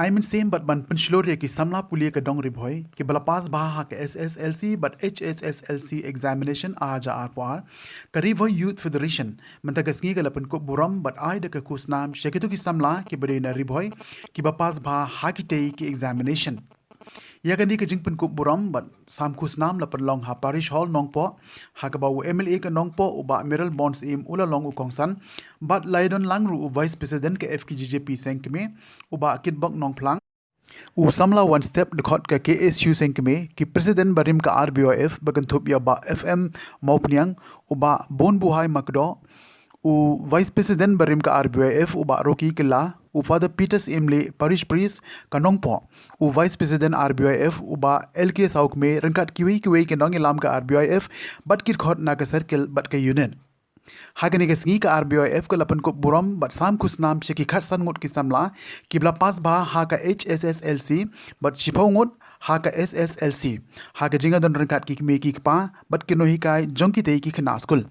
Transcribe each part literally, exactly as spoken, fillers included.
Ai mynsiem bad ban pynshlur ïa ki samla pule ka dong Ri Bhoi kiba la pass bha ha ka S S L C bad H S S L C examination ar hajar arphew ar, ka Ri Bhoi Youth Federation mynta ka sngi ka la pynkup burom bad ai da ka khusnam sha kito ki samla kiba dei na Ri Bhoi kiba pass bha ha kitei ki examination. Ïa kane ka jingpynkup burom bad sam khusnam la pynlong ha Parish Hall Nongpoh, ha kaba u M L A ka Nongpoh u Bah Mayralborn Syiem u la long u kongsan, bad la ïadon lang ruh u Vice President ka F K J G P Sengkmie, u Bah Kitbok Nongphlang, u samla wan step dkhot ka K S U Sengkmie, ki President barim ka R B Y F ba kynthup ïa u Bah F M Mawphniang, u Bah Bonbuhai Makdoh, u Vice President barim ka R B Y F u Bah Rocky Kylla, u Father Peter Syiemlieh, Parish Priest ka Nongpoh, u Vice President R B Y F u Bah L K Sawkmie, ryngkat kiwei kiwei ki nongïalam ka R B Y F bad ki dkhot na ka circle bad ka unit. Ha kane ka sngi ka R B Y F ka la pynkup burom bad sam khusnam sha ki khatsan ngut ki samla kiba la pass bha ha ka H S S L C bad shiphew ngut ha ka S S L C, ha ka jingïadon ryngkat ki kmie ki kpa bad ki nonghikai jong kitei ki khynnah skul.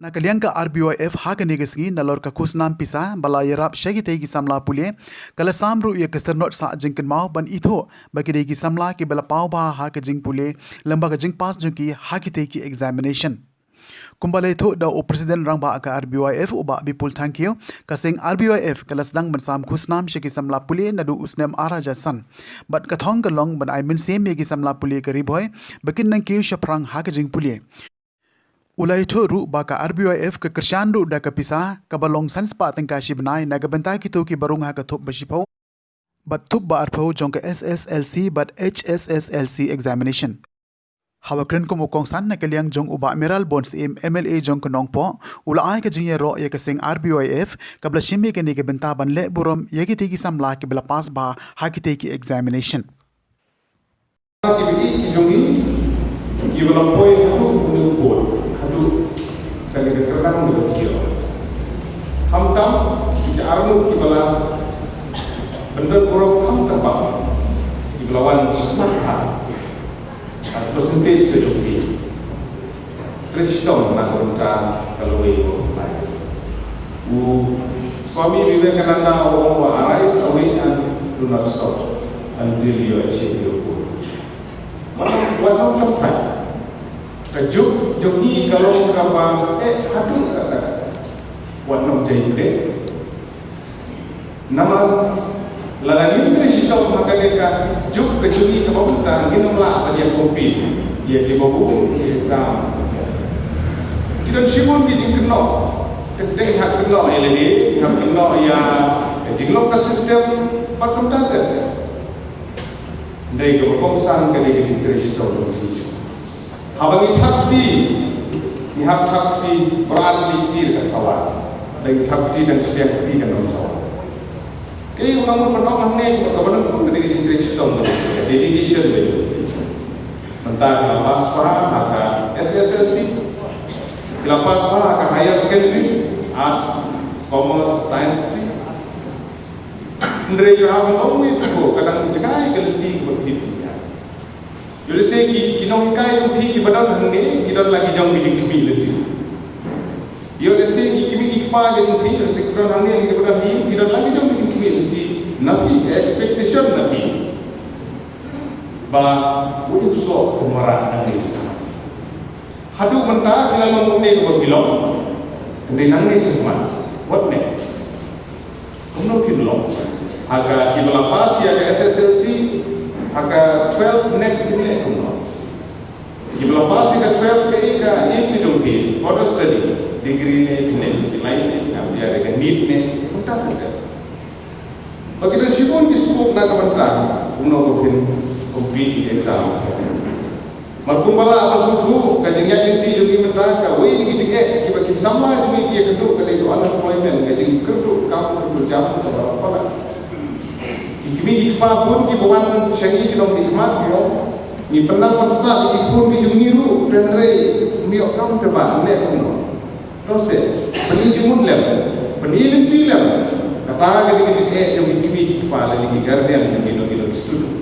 Na ka liang ka R B Y F ha kane ka sngi, nalor ka khusnam pisa ba la ïarap sha kitei ki samla pule, ka la sam ruh ïa ka syrnod sah jingkynmaw ban ithuh ba ki dei ki samla kiba la paw bha ha ka jingpule lyngba ka jingpass jong ki ha kitei ki examination. Kumba la ïathuh da u President Rangbah ka R B Y F u Bah Bipul Thangkhiew, ka seng R B Y F ka la sdang ban sam khusnam sha ki samla pule naduh u snem ar hajar san. Bad ka thong ka long ban ai mynsiem ïa ki samla pule ka Ri Bhoi ba kin nang kiew shaphrang ha ka jingpule. U la ïathuh ruh ba ka R B Y F ka kyrshan ruh da ka pisa kaba long san spah tyngka shi bnai na ka bynta kito kiba rung ha ka thup ba shiphew bad thup ba arphew jong ka S S L C bad H S S L C examination. Haba kren kum u kongsan na ka liang jong u Bah Mayralborn Syiem M L A jong ka Nongpoh, u la ai ka jingïaroh ïa ka seng R B Y F kaba la shim ïa kane ka bynta ban leh burom ïa kitei ki samla kiba la pass bha ha kitei ki examination. Ki biji ki jong ngi kiba la poi haduh kane ka por, haduh kane ka kyrdan kaba khia. Khamtam ki arngut kiba la pynbeit burom, khamtam ba kiba la wan shakhmat ha, ha percentage ka jong ki. Trei shitom na ka bynta ka lawei ka pynlait. U Swami Vivekananda u ong ba, "Arise, awake, and do not stop until you achieve your goal." Wat, wat nym shong phai. Ka juk jong ngi ka long kaba eh haduh katta. Wat nym jai brek. Namar lada ngim trei shitom ha kane ka juk ka jong ngi kaba mynta, ngin ym lah ban ïa compete ïa kiba bun ki exam. Ki don shibun ki jingkynnoh. Teng teng hap kynnoh ïa lade, hap kynnoh ïa ka jinglong ka system, bad kumta ter ter. Hynrei kaba kongsan ka dei ka jingtrei shitom jong ngi. Haba ngi thap kti, ngi hap thap kti, bad ngi kti da ka sawa. Lada ngi thap kti dang shiliang kti kan ym sawa. Kaei kaba ngi pynlong hangne, kaba nyngkong ka dei ka jingtrei shitom, ka dedication ba ngi. Mynta ki la pass bha ha ka S S L C, ki la pass bha ha ka higher secondary, arts, commerce, science stream. Hynrei you have a long way to go, ka dang jngai ka lynti kaba phi phi ïa. Ïoh lehse ki, ki nonghikai jong phi kiba don hangne, ki don la ki jong ki jingkhmih lynti. Ïoh lehse ki kmie ki kpa jong phi, ïoh lehse ki don hangne, kiba don hi, ki don la ki jong ki jingkhmih lynti na phi, expectation na phi. Ba u ïoh soh kumara nangne. Haduh mynta phi la long kumne kaba phi long. Hynrei nangne shakhmat, what next? Kumno phin long? Ha ka kiba la pass ïa ka S S L C, ha ka twelve next phin leh kumno? Kiba la pass ïa ka twelve, kaei ka aim ka jong phi? Further study, degree ne, phin leh ki line ne, phin ïa ka NEET ne, kumta kumta. Ba ki don shibun ki scope na ka bynta kumno ba phin compete ïa ka exam. Mar kumba la ong, sngewthuh, ka jingïaid lynti jong ngi mynta, kawei na ki jingeh kiba ki samla jong ngi ki ïakynduh ka dei ka unemployment, ka jingkyrduh kam kyrduh jam kaba la palat. Ki kmie ki kpa bun kiba wan sha ngi ki ong, "Ngi khmat, ngi ong, ngi pynlong ban stad ïa ki khun ki jong ngi ruh, hynrei ym ïoh kam, te ba ngin leh kumno?" Te seh, pyni jingmut lem, pyni lynti lem. Kata ka dei ka jingeh jong ki kmie ki kpa lane ki guardian jong kino kino ki student.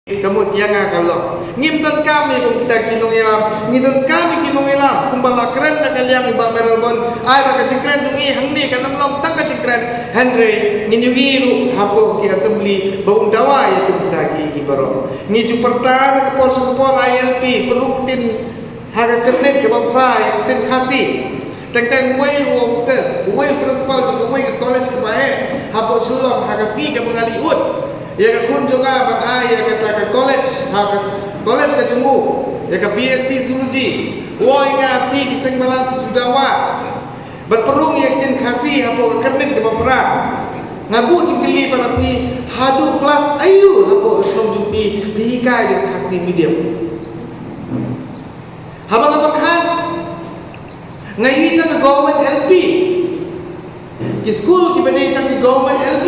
Ka mut ïa nga ka long. Ngim donkam ïa kumta ki nongïalam, ngi donkam ïa ki nongïalam kumba la kren da ka liang i Bah Mayralborn. Ai ba ka jingkren jong i hangne kan ym long tang ka jingkren, hynrei ngin ïohi ruh hapoh ki assembly ba un dawa ïa kumta ki, ki baroh. Ngi ju pyrta na ka por sha ka por, I L P pynrung ktien ha ka kyrnit kaba phra ïa ka ktien Khasi. Teng teng uwei u officer, uwei u principal jong uwei ka college kaba heh hapoh Shillong ha ka sngi kaba nga leit ud ïa ka khun jong nga ban ai ïa kata ka college, ha ka college ka jong u, ïa ka B S C Zoology. U ong ïa nga, phi ki seng bhalang phi ju dawa ban pynrung ïa ka ktien Khasi hapoh ka kyrnit kaba phra. Nga buh jingkylli para phi, haduh klas aiu hapoh ka shnong jong phi phi hikai ïa ka Khasi medium? Haba nga pyrkhat, nga ïohi tang ka government L P. Ki skul kiba dei tang ki government L P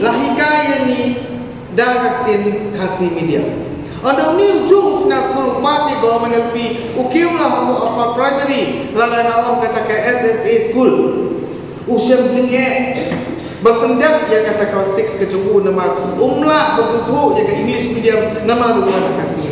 la hikai ïa ngi da ka ktien Khasi medium. Ynda une u jong u khynnah skul u pass ïa government L P, u kiew la ha upper primary, lada nga ong kata ka S S A school, u shem jingeh ban pyndep ïa kata ka class six ka jong u namar um lah ban sngewthuh ïa ka English medium namar u don ka Khasi